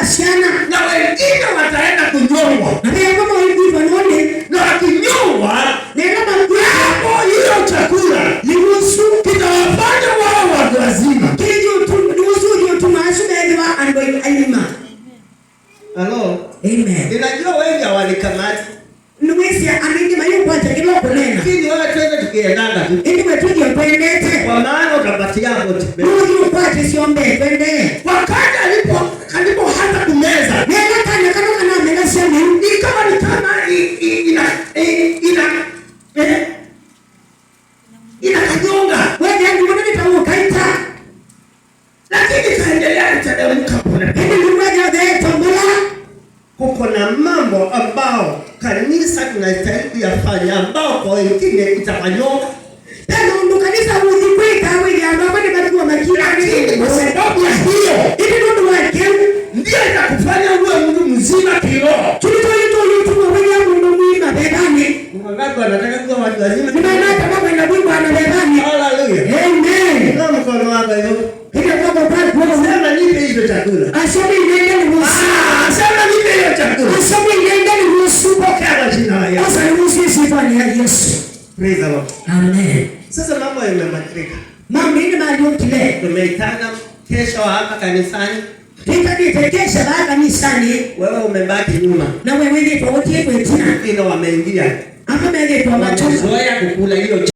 Ciana. Na wengine wataenda kunyongwa. Na pia kama walikuwa none. Na wakinyongwa, nenda makua hapo hiyo chakula limusu kitawafanya wao watu wazima. Kijutunusujutumasubethwa andu aima. Halo. Amen. Ninajua wengi hawalikamati. Nuwisia amingi mayukwata kilokunena. Lakini wewe twende tukiendanga tu. Indi wetuthio twendete. Kwa maana utapatia hapo tu. Nuthi ukwate ciombe twende. Wakati alipo hata kumeza, nena kana kano kana mena ciamiu ikawa ni kama ina kanyonga, wethendimunenitaukaita. Lakini ikaendelea kuteremka pole pole. Indi liwethiothe tombola. Kuko na mambo ambao kanisa tunastahili kuyafanya ambao kwa wengine itawanyonga. Ena kanisa uthi kwika withia andu amwe ni matigwo. Lakini kwa Makira. sababu ya hiyo indi nundu wa kiu ndiyo itakufanya uwe mtu mzima kiroho. Tulitoyitolituma withia mundu mwima bebani. Wangapi wanataka kuwa watu wazima? Nimenata makwenda kwikwana bebani. Haleluya. Amen. Inua mkono wako hivyo. Ile kwako kwako. Sema, nipe hicho chakula. Asome inenge ni musu. Ah, sema nipe hiyo chakula. Asome inenge ni musu. Pokea kwa jina la Yesu. Sasa ni musu sifa ni ya Yesu. Praise the Lord. Amen. Sasa mambo yamebadilika. Mambo ni maliokile. Tumeitana kesho hapa kanisani, Tikajitekesha ba kanisani. Wewe umebaki nyuma. Na wewe withitwa gutie gwitina. Wengine wameingia. Ama megitwa machoka. Wamezoea kukula hiyo.